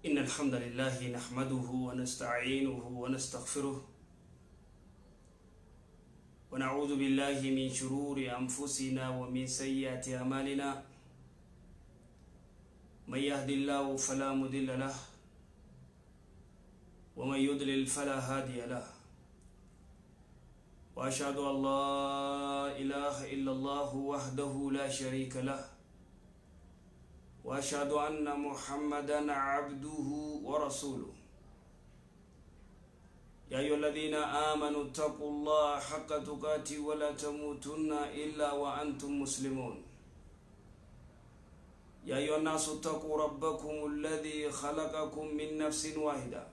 إن الحمد لله نحمده ونستعينه ونستغفره ونعوذ بالله من شرور أنفسنا ومن سيئات أعمالنا من يهد الله فلا مضل له ومن يضلل فلا هادي له وأشهد أن لا إله إلا الله وحده لا شريك له وأشهد أن محمدا عبده ورسوله يا أيها الذين آمنوا اتقوا الله حق تقاته ولا تموتن إلا وأنتم مسلمون يا أيها الناس اتقوا ربكم الذي خلقكم من نفس واحدة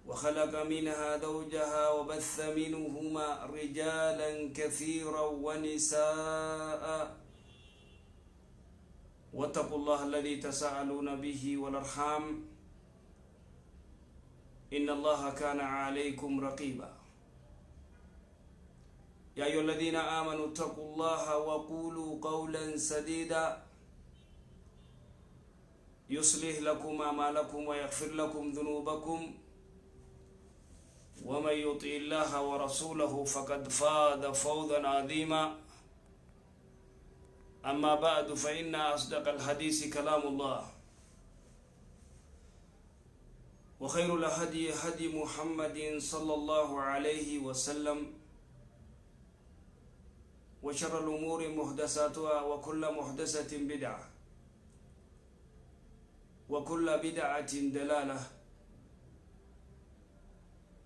وخلق منها زوجها وبث منهما رجالا كثيرا ونساء واتقوا الله الذي تساءلون به والأرحام إن الله كان عليكم رقيبا يا أيها الذين آمنوا اتقوا الله وقولوا قولا سديدا يصلح لكم أعمالكم ويغفر لكم ذنوبكم ومن يطع الله ورسوله فقد فاز فوزا عظيما أما بعد فإن أصدق الحديث كلام الله وخير الهدي هدي محمد صلى الله عليه وسلم وشر الأمور محدثاتها وكل محدثة بدعة وكل بدعة دلالة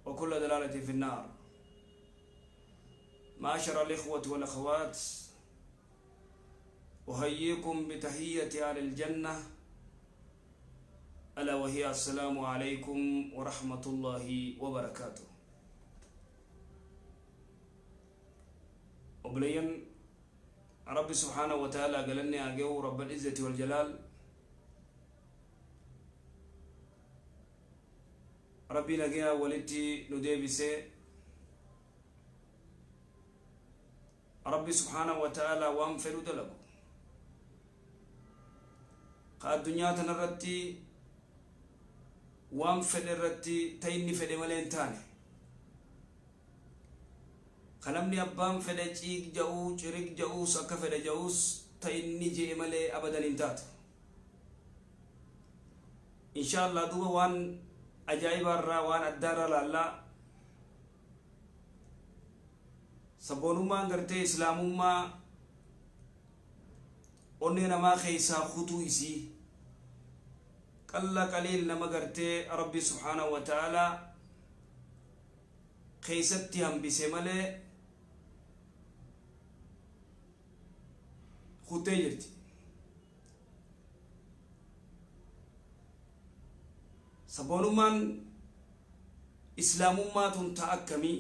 وكل دلالة في النار. معاشر الإخوة والأخوات، أحييكم بتحية أهل الجنة، ألا وهي السلام عليكم ورحمة الله وبركاته. Obboleeyyan Rabbi سبحانه وتعالى galanni haa ga'u رب العزة والجلال. Rabbi nagayaa walitti nu deebisee, Rabbi سبحانه وتعالى waan fedhu dalagu ka addunyaa tanarratti waan fedhe irratti ta inni fedhe malee hin taane, ka namni abbaan fedhe ciig ja'uu cirig ja'uus akka fedhe ja'uus ta inni je'e malee abadan hin taatu, insha Allah. Duuba waan ajaa'ibaarraa, waan addaarraa laallaa. Sabboonummaan gartee Islaamummaa onnee namaa keeysaa kutuu isii qalla qaliil nama gartee Rabbi سبحانه وتعالى keeysatti hambise malee kutee jirti. Sabboonummaan Islaamummaa tun ta akkamii?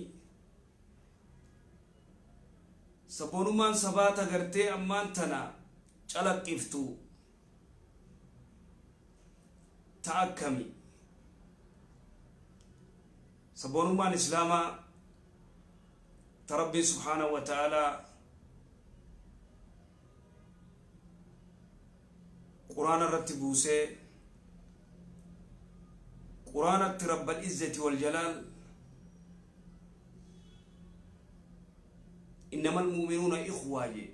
Sabboonummaan sabaata gartee ammaan tana calaqqiftu ta akkami? Sabboonummaan Islaamaa ta Rabbii سبحانه وتعالى Quraana irratti buusee, Quraanatti رب العزة والجلال إنما المؤمنون إخوة jee,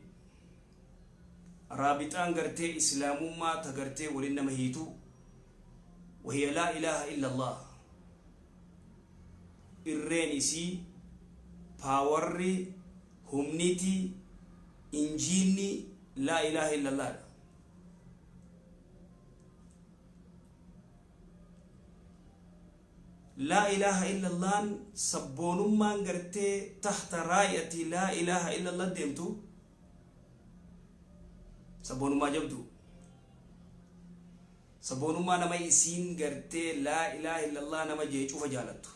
raabixaan gartee Islaamummaa ta gartee walin nama hiitu وهي لا إله إلا الله. Irreen isii, powerri, humniti, injiinni لا إله إلا الله dha. لا إله إلا اللهn sabboonummaan gartee تحت راية لا إله إلا الله deemtu sabboonummaa jabdu, sabboonummaa nama isiin gartee لا إله إلا الله nama jee cufa jaalattu.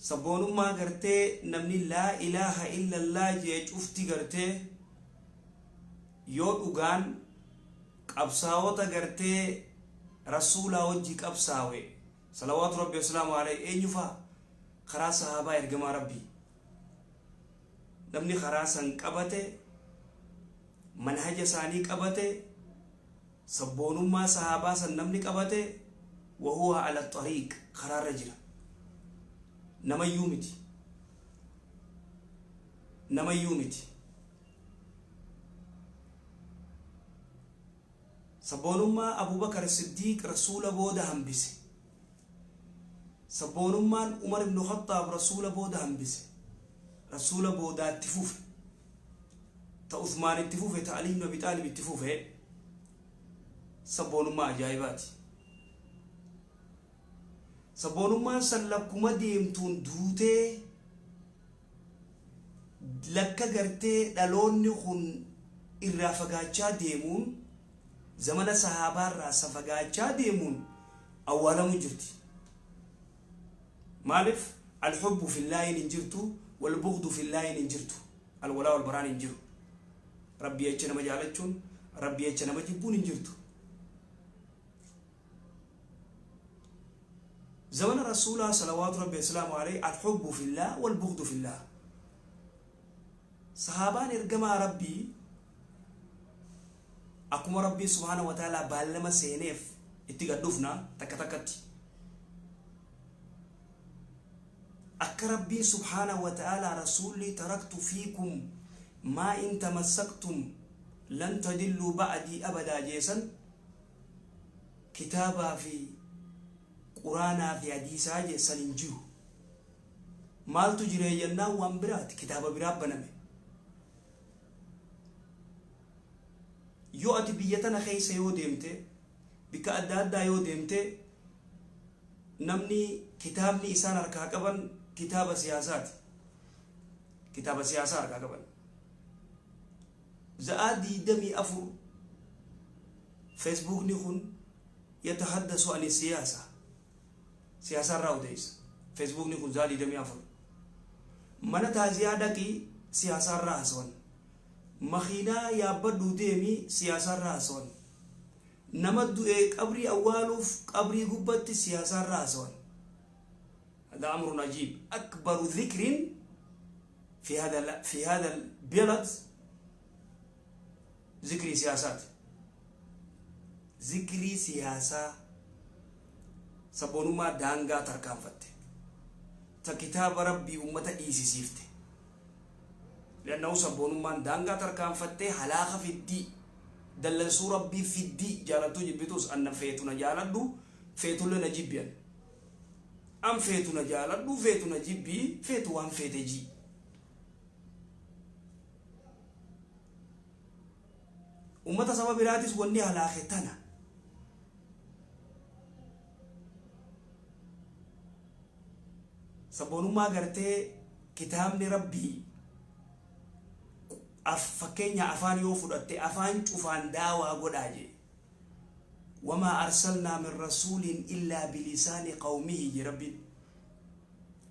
Sabboonummaa gartee namni لا إله إلا الله jee cufti gartee yoo dhugaan qabsaawota gartee Rasuulaa wajji qabsaawe صلوات ربي وسلامه عليه, eenyufaa karaa sahaabaa ergamaa Rabbii Namni karaa san qabate, manhaja isaanii qabate, sabboonummaa sahaabaa san namni qabate, wahuwa ala xariiq, karaarra jira. Namayyuu miti, namayyuu miti. Sabboonummaa Abubakar Siddiiq Rasuula booda hambise, sabboonummaan Umar ibnu Khaxaab Rasuula booda hambise, Rasuula boodaatti fufe, ta Uthmaan itti fufe, ta Ali ibn Abi Xaalib itti fufe, sabboonummaa ajaa'ibaati. Sabboonummaan san lakkuma deemtuun duutee, lakka gartee dhaloonni kun irraa fagaachaa deemuun, zamana sahaabaarraa sa fagaachaa deemuun awwaalamu jirti. Maaliif? Alhubbu fillaahin hin jirtu, walbughdu fillaahin hin jirtu, alwalaa walbaraan hin jiru. Rabbii jecha nama jaalachuun, Rabbii jecha nama jibbuun hin jirtu. Zamana Rasuulaa salawaatu Rabbi wasalaamu alayhi, alhubbu fillah walbughdu fillah. Sahaabaan ergamaa Rabbii akkuma Rabbiin subhaana wa ta'aalaa baallama seeneef, itti gad dhufna takka takkatti. Akka Rabbiin subhaana wa ta'aalaa Rasuulli taraktu fiikum maa in tamassaktum lan tadilluu ba'dii abadaa jeesan, kitaabaa fi Quraanaa fi hadiisaa jeessan hin jiru. Maaltu jiree jennaan, waan biraati, kitaaba biraa baname. Yoo ati biyya tana keessa yoo deemte, bikka adda addaa yoo deemte, namni kitaabni isaan harkaa qaban kitaaba siyaasaati. Kitaaba siyaasaa harkaa qaban. Za'aa 24 Feesbuukni kun yatahaddasu ani siyaasa. Siyaasaa irraa odeessa. Feesbuukni kun za'aa 24. Mana taaziyaa dhaqii, siyaasaa irraa haasawan. Makiinaa yaabbadhuu deemi, siyaasaa irraa haasawan. Nama du'e qabrii awwaaluuf qabrii gubbatti siyaasaa irraa haasawan. هذا أمر عجيب. أكبر ذكر في هذا البلد ذكر سياسات، ذكري siyaasaa. Sabboonummaa daangaa tarkaanfatte, ta kitaaba Rabbii ummata dhiisisiifte. Liannahu sabboonummaan daangaa tarkaanfattee halaaka fiddii, dallansuu Rabbii fiddii. Jaalattuu jibbitus, anna feetu na jaaladhu, feetullee na jibbiyan, an feetu na jaaladhu, feetu na jibbii, feetu waan feete jii. Ummata saba biraatis wanni halaake tana. Sabboonummaa gartee kitaabni Rabbii, fakkeenya afaan yoo fudhatte, afaan cufaan daawaa godhaa jee. Wamaa arsalnaa min rasuulin illaa bilisaani qawmihi je Rabbiin.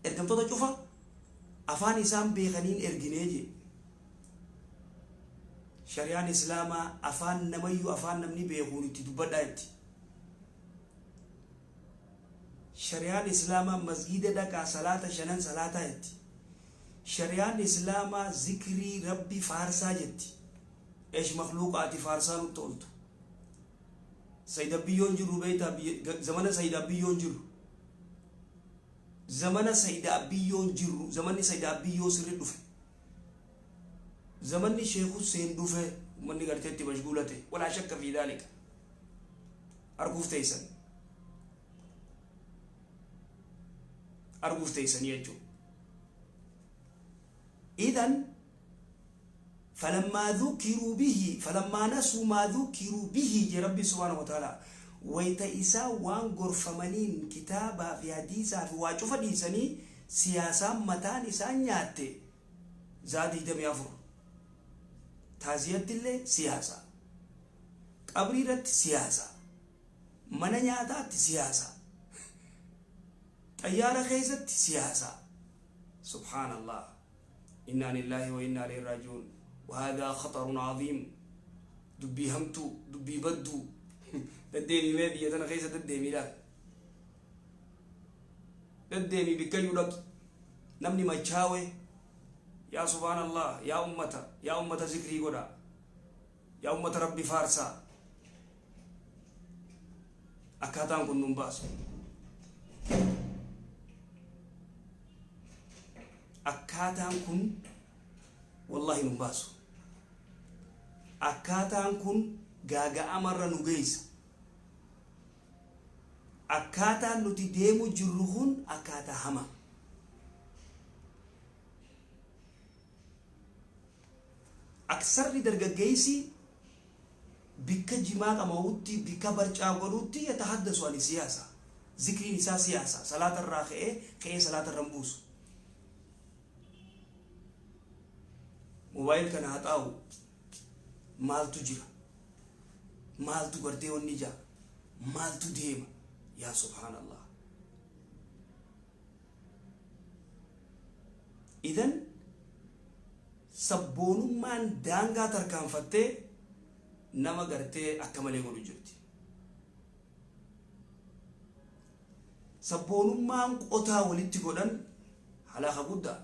Ergamtoota cufa afaan isaan beekaniin erginee je. Shari'aan Islaamaa afaan namayyuu, afaan namni beekuun itti dubbadhaa jetti. Shari'aan Islaamaa masgiida dhaqaa, salaata shanan salaataa jetti. Shari'aan Islaamaa zikrii Rabbi faarsaa jetti. Eesh makluuqaati faarsaa nutti ooltu? Sayidabiyyoon jiru beektaa? Zamana sayidabiyyoon jiru, zamana sayidabiyyoon jiru, zamanni sayidaabiyyoo sirri dhufe, zamanni Sheekh Hussein dhufe, ummanni garteetti mashguulate. Walaa shakka fi dhaalika, arguuf teessan, arguuf teessanii jechuudha. Idan falammaa dhukiruu bihi, falammaa nasuu maa dhukiruu bihi je Rabbi subhaanahu wa ta'ala. Wayta isaa waan gorfamaniin kitaabaa fi hadiisaa fi waa cufa dhiisanii siyaasaan mataan isaan nyaatte, zaa 24 taaziyatti illee siyaasa, qabrii irratti siyaasa, mana nyaataatti siyaasa, xayyaara keessatti siyaasa. Subhaanallah, innaa lillaahi wa innaa ilayhi raaji'uun. وهذا خطر عظيم. Dubbii hamtuu, dubbii badduu. Daddeemii mee biyya tana keessa daddeemii laal, daddeemii bikkayyuu dhaqi, namni machaawe. Yaa subhaanallah, yaa ummata, yaa ummata zikrii godha, yaa ummata rabbi faarsaa. Akkaataan kun nun baasu. Akkaataan kun wallahi nun baasu. Akkaataan kun gaaga'amarra nu geessa. Akkaataan nuti deemu jirru kun akkaataa hamaa. Aksarri dargaggeessi bikka jimaa qama'utti, bikka barcaa godhutti yatahaddasu ani siyaasa. Zikriin isaa siyaasa. Salaata irraa ka'ee ka'ee salaata irra hin buusu. Mobaayil kana haxaa'u maaltu jira? Maaltu gartee wanni jaa? Maaltu deema? Yaa subhaanallah. Idan sabboonummaan daangaa tarkaanfattee nama gartee akka malee godhu jirti. Sabboonummaan qotaa walitti godhan halaaka guddaa.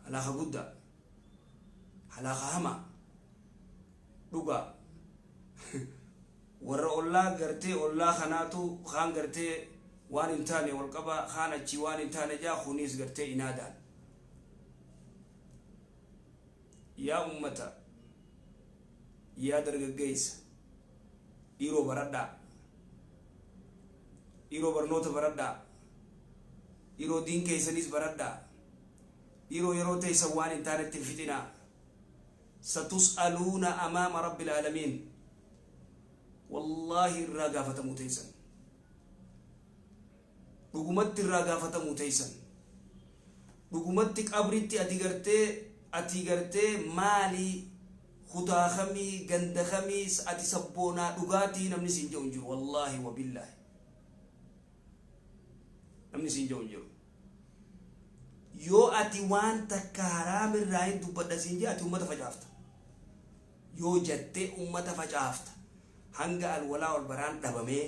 Halaaka guddaa. Halaaka hamaa. Dhugaa. Warra ollaa gartee ollaa kanaatu kaan gartee waan hin taane wal qabaa, kaan achii waan hin taane jaa, kunis gartee inaadaan. Yaa ummata, yaa dargaggeessa, dhiiroo baradhaa, dhiiroo barnoota baradhaa, dhiiroo diin keessanis baradhaa, dhiiroo yeroo teessan waan hin taanetti hin fixinaa. Satus'aluuna amaama rabbil aalamiin. Wallaahi irraa gaafatamuu teessan. Dhugumatti irraa gaafatamuu teessan. Dhugumatti qabritti ati gartee maali kutaa kamii ganda kamii ati sabboonaa dhugaatii namni siin jedhu hin jiru. Wallaahi wabillaahi. Namni siin jedhu hin jiru. Yoo ati waan takka haraam irraa hin dubbadha siin jedhe ati ummata facaafta. Yoo jettee ummata facaafta. Hanga alwalaa ol baraan dhabamee,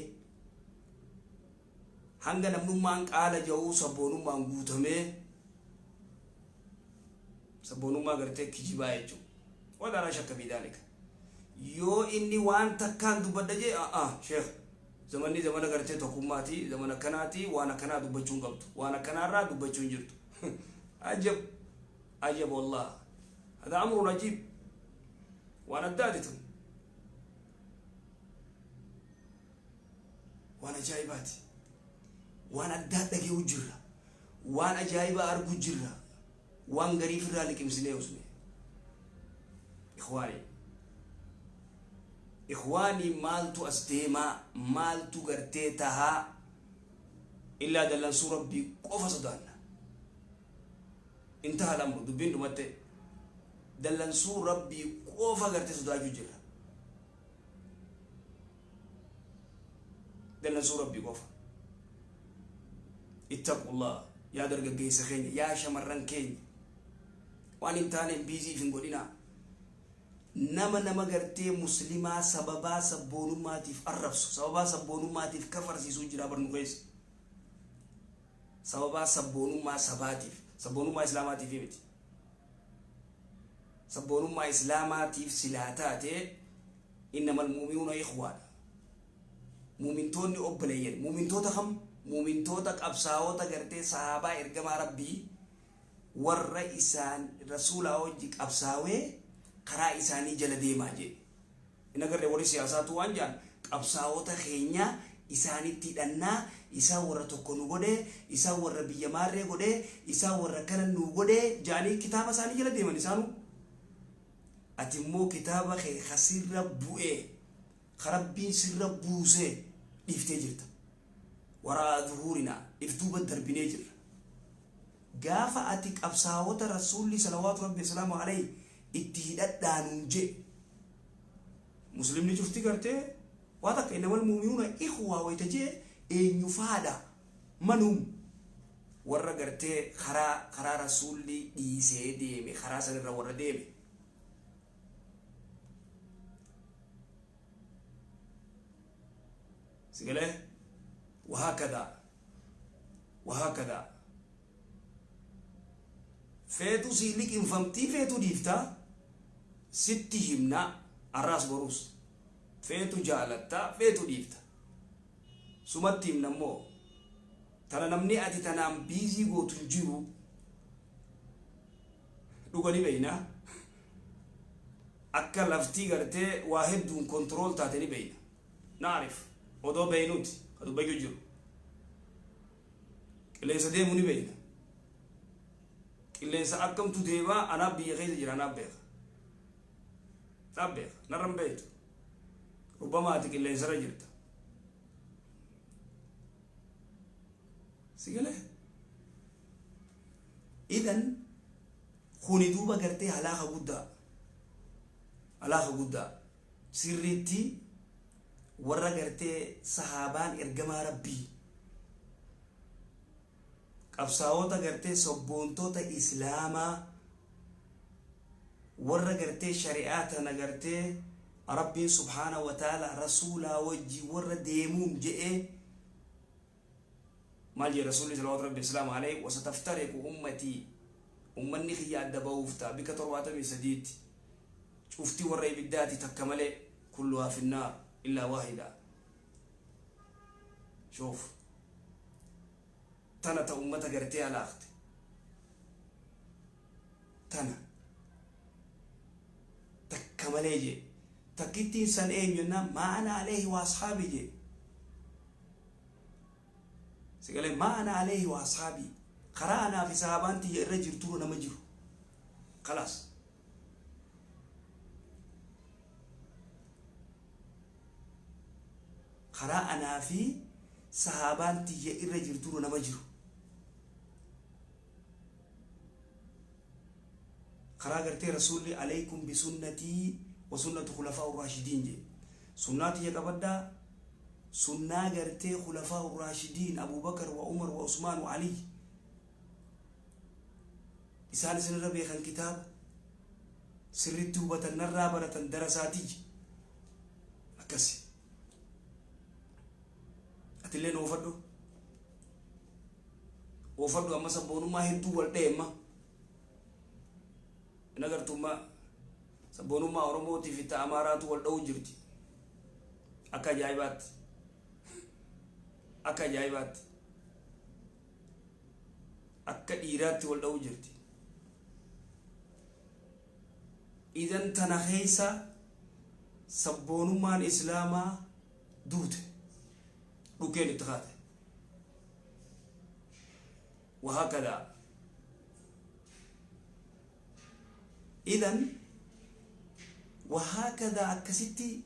hanga namnummaan qaala ja'uu sabboonummaan guutamee, sabboonummaa gartee kijibaa jechuudha. Wala laa shakka fi daalika. Yoo inni waan takkaan dubbadha jee, sheekh zamanni zamana gartee tokkummaati, zamana akkanaati, waan akkanaa dubbachuu hin qabdu, waan akkanaarraa dubbachuu hin jirtu. Ajab, ajab wallah. Hada amrun ajiib. Waan addaati tun. Waan ajaa'ibaati. Waan addaa dhaga'uu jirra. Waan ajaa'ibaa arguu jirra. Waan gariif irraa liqimsinee usne. Ikhwaani. Ikhwaani, maaltu as deemaa? Maaltu gartee tahaa? Illaa dallansuu rabbii qofa sodaanna. Intaha lamru dubbiin dhumatte. Dallansuu rabbii qofa gartee sodaachuu jirra. Dallansuu rabbii qofa. Ittaqullah yaa dargaggeessa keenya, yaa shamarran keenya. Waan hin taaneen biiziif hin godhinaa. Nama gartee muslimaa sababaa sabboonummaatiif arrabsu, sababaa sabboonummaatiif kafarsiisuu jira barnu keessa. Sababaa sabboonummaa sabaatiif, sabboonummaa islaamaatiif miti. Sabboonummaa islaamaatiif silaa taate innamal mu'minuuna ikhwaadha. Muumintoonni obboleeyyan. Muumintoota kam? Muumintoota qabsaa'ota gartee sahaabaa ergamaa rabbii warra isaan rasuulaa wajji qabsaawee karaa isaanii jala deemaa jee. Hin agarre warri siyaasaatu waan jaan qabsaa'ota keenya isaanitti hidhannaa, isaan warra tokko nu godhee, isaan warra biyya maarree godhee, isaan warra kana nu godhee jaanii kitaaba isaanii jala deeman isaanuu. Ati immoo kitaaba kee ka sirra bu'ee, ka rabbiin sirra buusee dhiiftee jirta. Waraa zuhuurinaa if duuba darbinee jirra. Gaafa ati qabsaa'ota rasuulli salawaatu rabbi salaamu alayhi itti hidhadhaa nuun jee. Muslimni cufti gartee waa takka innamal mu'minuuna ikhwaa wayita jee eenyu faadha manum warra gartee karaa rasuulli dhiisee deeme karaa sanirra warra deeme. Sigalee wahaakada wahaakada. Feetu sii liqinfamtii feetu dhiiftaa sitti himna arraas boruus feetu jaalattaa feetu dhiifta sumatti himna immoo tana namni ati tanaan biizii gootu hin jiru dhugani beeyna akka laftii gartee waa hedduun control taate ni beeyna naarif odoo beeynuti ka dubbachuu jiru qilleensa deemu ni beeyna qilleensa akkamtu deemaa anaaf biyya keessa jira anaaf beeka naaf beeka narran beektu rubbama ati qilleensarra jirta si galee idan kuni duuba gartee halaaka guddaa halaaka guddaa sirriitti warra gartee sahaabaan ergamaa rabbii qabsaa'ota gartee sobboontoota islaamaa warra gartee shari'aa tana gartee rabbiin subhaana wa ta'ala rasuulaa wajji warra deemuun je'ee maal jee rasuulli salawaatu rabbi islaamu alayhi wasataftariqu ummatii ummanni kiyya adda ba'uuf ta'a bika 73tti cufti warra ibiddaati takka malee kulluhaa finnaar illaa waahida shoof tana ta ummata gartee alaaqte tana takka malee jee takkittiin san eenyu jennaan maa ana alayhi wa ashaabi jee sigalee maa ana alayhi wa ashaabi karaa anaa fi sahaabaan tiyya irra jirtu nama jiru khalaas karaa anaa fi sahaabaan tiyya irra jirtu nama jiru karaa gartee rasuulli alaykum bisunnatii wa sunnati khulafaa raashidiin jee sunnaa tiyya qabadhaa sunnaa gartee khulafaa raashidiin abubakar wa umar wa usmaan wa ali isaan isinirra beekan kitaaba sirritti hubatan narraa baratan darasaatiyya akkasi atilleen oofadhu oofadhu amma sabboonummaa hedduu wal dheemma hin agartummaa sabboonummaa oromootii fi ta amaaraatu wal dha'uu jirti akka ajaa'ibaatti akka ajaa'ibaatti akka dhiiraatti wal dha'uu jirti idan tana keessa sabboonummaan islaamaa duute dhukeen itti kaate وهكذا إذن وهكذا akkasitti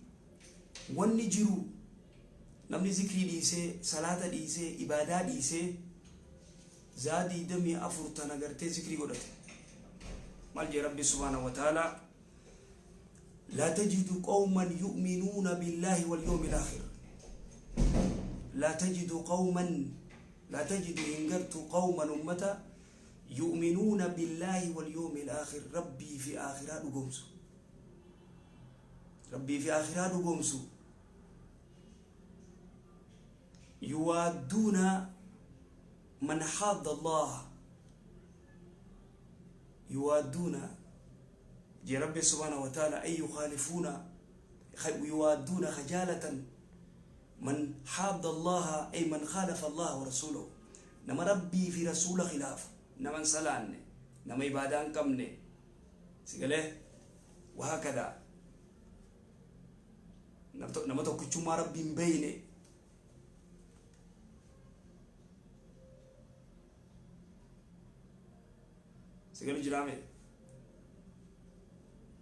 wanni jiru namni zikrii dhiisee salaata dhiisee ibaadaa dhiisee zaa 24 tana gartee zikrii godhate maal jee rabbi subhaanahu wa ta'ala لا تجد قوما يؤمنون بالله واليوم الآخر لا تجد قوما لا تجد إنجرت قوما أمة يؤمنون بالله واليوم الآخر ربي في آخرة قمسو ربي في آخرة قمسو يوادون من حاد الله يوادون جي ربي سبحانه وتعالى أي يخالفون يوادون خجالة من حاد الله أي من خالف الله ورسوله نما ربي في رسول خلاف نما سلان نما إبادان كمني سيقاله وهكذا نما توكتشو ربي مبيني سيقاله جرامي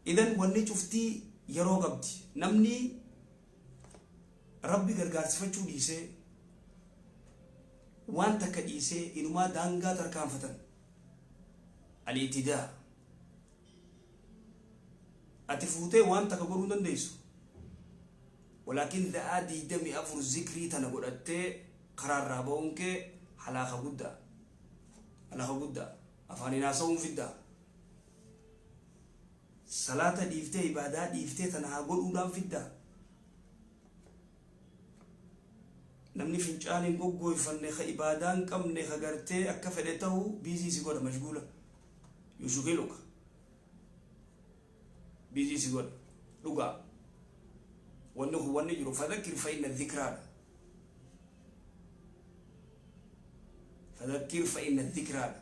إذن wanni cuftii yeroo qabdi namni rabbi gargaarsifachuu dhiisee waan takka dhiisee inumaa daangaa tarkaanfatan al-i'tidaa ati fuutee waan takka godhuu hin dandeessu walaakin da'aa 24 zikrii tana godhattee karaarraa ba'uun kee halaaka guddaa halaaka guddaa afaaniin haasa'uun fiddaa salaata dhiiftee ibaadaa dhiiftee tana haa godhuudhaan fiddaa namni fincaan hin goggooyfanne ka ibaadaa hin qabne ka gartee akka fedhe ta'u biizii si godha mashguula Yushukiluka busy si godha. Dhugaa wanni kun wanni jiru fadhakkir fa inna dhikraadha. Fadhakkir fa inna dhikraadha.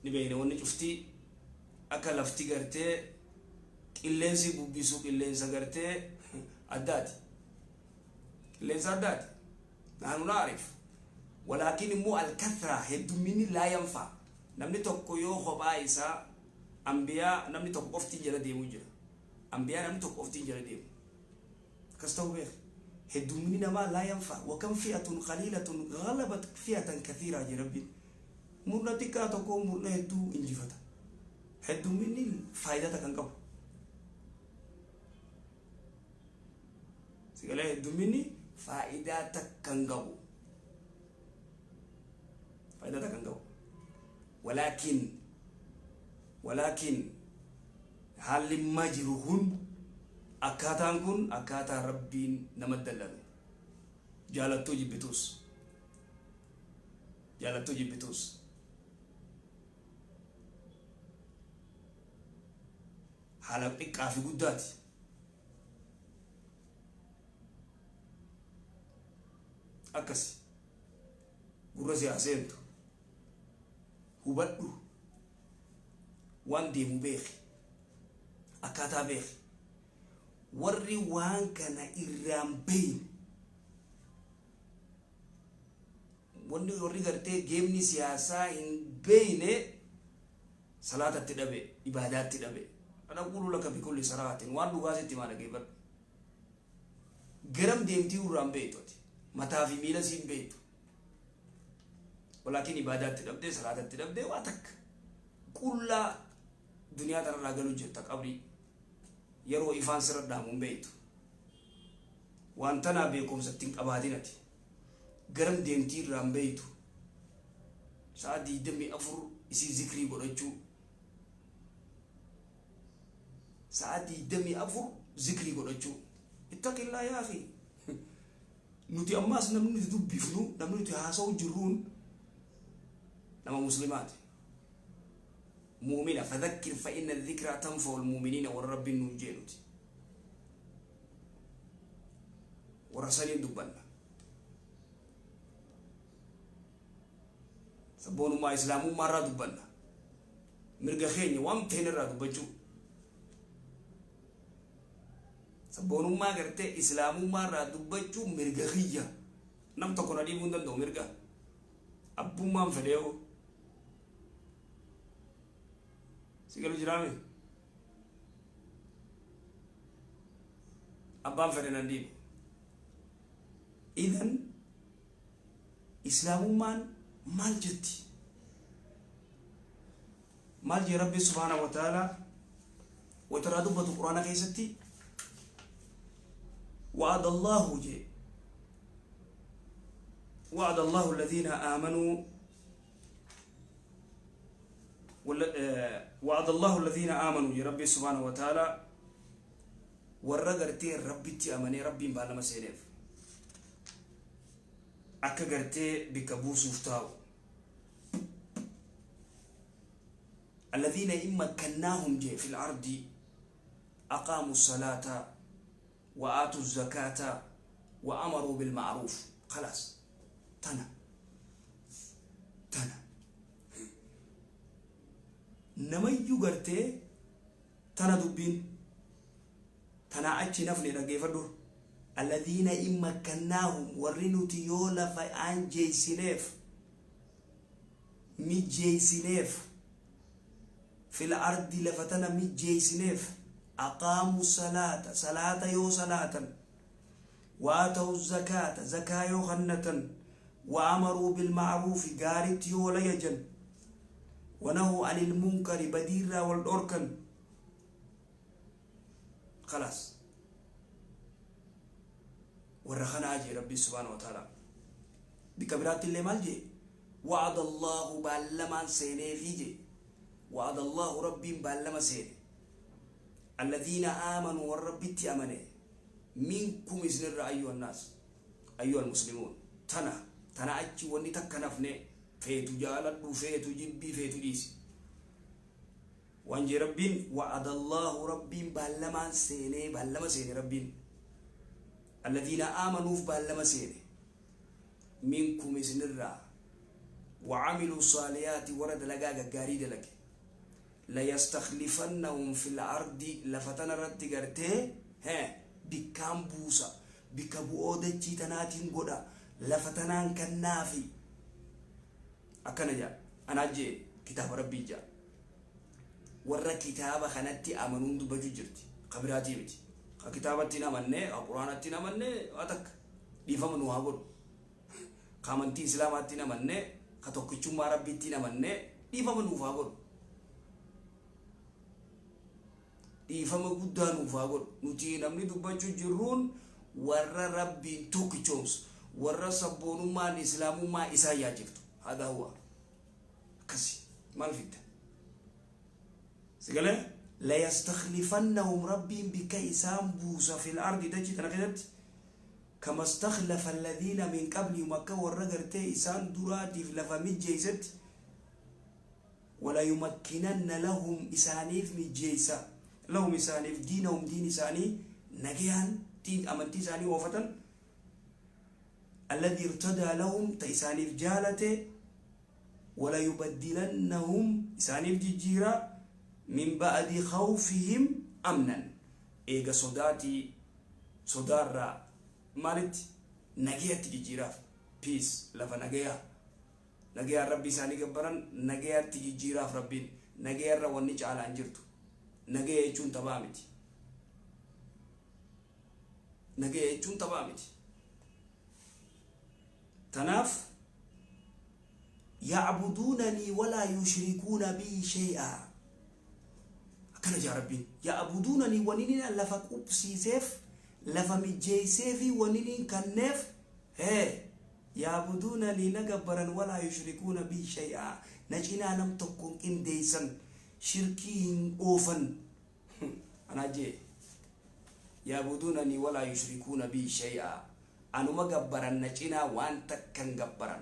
Ni beeyna wanni cuftii akka lafti gartee qilleensi bubbisu qilleensa gartee addaati. Qilleensa addaati. Nahnu naarif. Walaakin immoo alkathra heddumminni laa yanfa. Namni tokko yoo kophaa isaa ambiyaa namni tokko qoftiin jala deemu jira. Ambiyaa namni tokko qoftiin jala deemu. Akkas ta'uu beeka. Heddumminni namaa laa yanfa. Wakam fi'atun qaliilatun ghalabat fi'atan kathiiraa jee Rabbiin. Murna xiqqaa tokko murna hedduu injifata. Heddumminni faayidaa takka hin qabu. Sigalee heddumminni faayidaa takka hin qabu. Faayidaa takka hin qabu. Walaakin haalli ammaa jiru kun akkaataan kun akkaataa Rabbiin nama dallanu. Jaalattuu jibbituus. Jaalattuu jibbituus. Haala xiqqaa fi guddaati. Akkasi. Gurra si haa seentu. Hubadhu. Waan deemu beeki. Akkaataa beeki. Warri waan kana irraan beeyne. Wanni warri gartee geemni siyaasaa hin beeyne salaatatti dhabe, ibaadaatti dhabe. Ana qulu laka bikulli saraatin waan dhugaa sitti himaa dhageeffadhu. Garam deemtii irraan beeytu ati. Mataa fi miila siin beeytu. Walaakin ibaadaatti dhabdee salaatatti dhabdee waa takka. Qullaa duniyaa tanarraa galu jirta qabrii. Yeroo ifaan sirra dhaamu hin beeytu. Waan tanaa beekumsa ittiin qabaatin ati. Garam deemtii irraa hin beeytu. Sa'a 24 isii zikrii godhachuu. Sa'a 24 zikrii godhachuu. Ittaqillaa yaa akhi. Nuti ammaas namni nuti dubbifnu, namni nuti haasa'u jirruun nama muslimaati. Mu'mina fadhakkir fa inna dhikraa tanfa'ul mu'miniina warra Rabbiin nuun jee nuti. Warra saniin dubbanna. Sabboonummaa Islaamummaa irraa dubbanna. Mirga keenya waan feene irraa dubbachuu. Sabboonummaa gartee Islaamummaa irraa dubbachuu mirga kiyya. Nam tokko na dhiibuu hin danda'u mirga. Abbummaan fedheewu. Si galu jiraame? Abbaan fedhe nan dhiibu. Idan Islaamummaan maal jetti? Maal jee Rabbi subhaanahu wa ta'ala wayta irraa dubbatu Quraana keessatti? Wa'ada Allahu jee. Wa'ada Allahu alladhiina aamanuu, wa'ada Allahu alladhiina aamanuu jee Rabbi subhaanahu wa ta'ala warra gartee Rabbitti amanee Rabbiin baallama seeneef akka gartee bikka buusuuf taa'u. Alladhiina in makkannaahum jee fil ardi aqaamu salaata wa aatu zakaata wa amaruu bil ma'ruuf. Khalaas, tana namayyuu gartee tana dubbiin tanaa achi nafne dhaggeeffadhu. Alladhiina in makkannaahum, warri nuti yoo lafa aanjeeysineef, mijeeysineef, fil ardi lafa tana mijeeysineef, aqaamu salaata, salaata yoo salaatan, waatawu zakaata, zakaa yoo kannatan, wa amaruu bilma'ruufi, gaaritti yoo wal ajajan, wanahuu anil munkari, badiirraa wal dhorkan. Khalaas, warra kanaa jee Rabbi subhaanahu wa ta'ala. Bikka biraatti illee maal jee? Wa'ada Allahu, baallamaan seeneefii jee. Wa'ada Allahu, Rabbiin baallama seene, alladhiina aamanuu, warra Rabbitti amane, minkum, isinirra, ayyuha annaas, ayyuha almuslimuun. Tana achi wanni takka nafne. Feetu jaaladhu, feetu jibbii, feetu dhiisi. Waan jee Rabbiin وعد الله Rabbiin baallamaan seenee, baallama seene Rabbiin الذين آمنوا f baallama seene منكم isinirraa وعملوا الصالحات warra dalagaa gaggaarii dalage ليستخلفنهم في الأرض lafa tana irratti gartee bikkaan buusa, bikka bu'oo dachii tanaatiin godha, lafa tanaan kannaafi. Akkana jaa, anaa jee, kitaaba Rabbii jaa. Warra kitaaba kanatti amanuun dubbachuu jirti, ka biraatii miti. Ka kitaabatti hin amanne, ka Quraanatti hin amanne, waa takka dhiifama nu haa godhu. Ka amantii Islaamaatti hin amanne, ka tokkichummaa Rabbiitti hin amanne, dhiifama nuuf haa godhu, dhiifama guddaa nuuf haa godhu. Nuti namni dubbachuu jirruun warra Rabbiin tokkichoomsu, warra sabboonummaan Islaamummaa isaa yaachiftu. هذا هو akkasi. Maal fidda sigalee? ليستخلفنهم Rabbiin bikka isaan buusa في الأرض dachii tana keessatti كما استخلف الذين من قبلهم akka warra gartee isaan duraatiif lafa mijjeeysatti وليمكنن لهم isaaniif mijjeeysa لهم isaaniif دينهم diin isaanii nagayaan diin amantii isaanii oofatan الذي ارتضى لهم ta isaaniif jaalate وليبدلنهم isaaniif jijjiira من بعد خوفهم أمنا eega sodaatii sodaarraa maalitti nagayatti jijjiiraaf, peace, lafa nagayaa, nagayaan Rabbi isaanii gabbaran nagayatti jijjiiraaf Rabbiin. Nagayarra wanni caalaan jirtu. Nagaya jechuun taphaa miti, nagaya jechuun taphaa miti. Tanaaf يعبدونني ولا يشركون بي شيئا akkana jaa Rabbiin. يعبدونني waninin lafa qubsiiseef, lafa mijjeeyseefi waninin kanneef hee يعبدونني na gabbaran ولا يشركون بي شيئا na cinaa nam tokkon qindeeysan, shirkii hin oofan. Anaa jee يعبدونني ولا يشركون بي شيئا anuma gabbaran, na cinaa waan takkan gabbaran,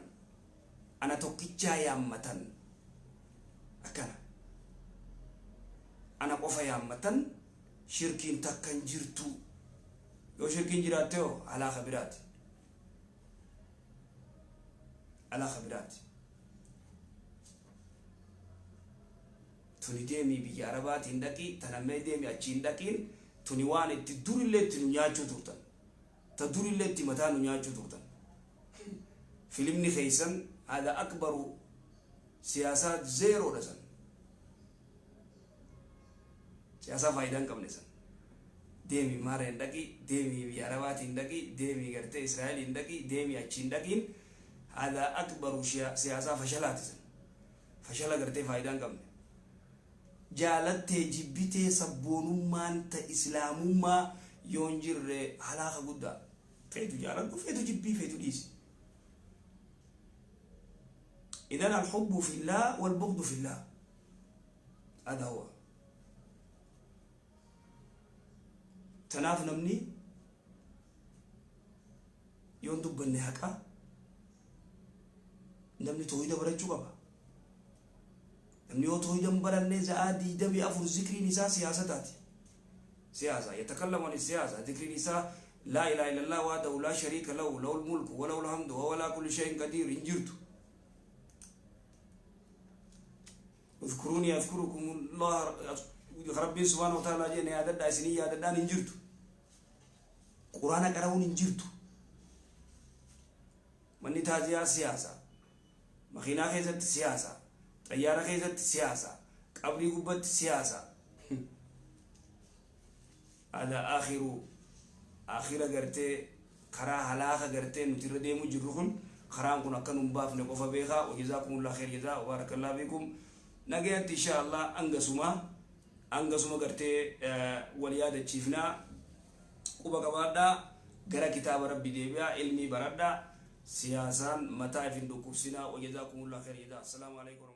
ana tokkichaa yaammatan, akkana ana qofa yaammatan, shirkiin takkan jirtu. Yoo shirkiin jiraatte hoo alaaka biraati, alaaka biraati tuni. Deemii biyya Arabaatiin dhaqii, tanammee deemi achiin dhaqiin, tuni waan itti durillee itti nu nyaachuu turtan, ta durillee itti mataa nu nyaachuu turtan. Filimni keeysan هذا أكبر siyaasaa zeeroodha san, siyaasaa faayidaa hin qabne san. Deemi maareen dhaqi, deemi biyya Arabaatiin dhaqi, deemi gartee Israa'eliin dhaqi, deemi achiin dhaqiin, هذا أكبر siyaasaa fashalaati san, fashala gartee faayidaa hin qabne. Jaalattee jibbitee sabboonummaan ta Islaamummaa yoo hin jirre halaaka guddaa. Feetu jaaladhu, feetu jibbii, feetu dhiisi. إذن الحب في الله والبغض في الله، هذا هو. Tanaaf namni yoon dubbanne haqa, namni toohida barachuu qaba. Namni yoo toohida hin baranne za'aa 24 zikriin isaa siyaasa taati, siyaasa يتكلم عن السياسة. Zikriin isaa لا إله إلا الله وحده لا شريك له له الملك وله الحمد وهو على كل شيء قدير hin jirtu. اذكروني أذكركم الله Rabbiin سبحانه وتعالى jenne yaadadhaa isinii yaadadhaan hin jirtu. Quraana qara'uun hin jirtu. Manni taaziyaa siyaasa, makiinaa keessatti siyaasa, xayyaara keessatti siyaasa, qabrii gubbatti siyaasa. هذا آخر آخira gartee karaa halaaka gartee nuti irra deemu jirru kun, karaan kun akka nun baafne qofa beekaa. وجزاكم الله خير جزاء وبارك الله فيكم. Nagayatti insha Allah angasuma gartee wal yaadachiifnaa. Quba qabaadhaa, gara kitaaba Rabbi deebi'aa, ilmii baradhaa, siyaasaan mataa ifin dhukkubsinaa. وجزاكم الله خير جزاء. السلام عليكم.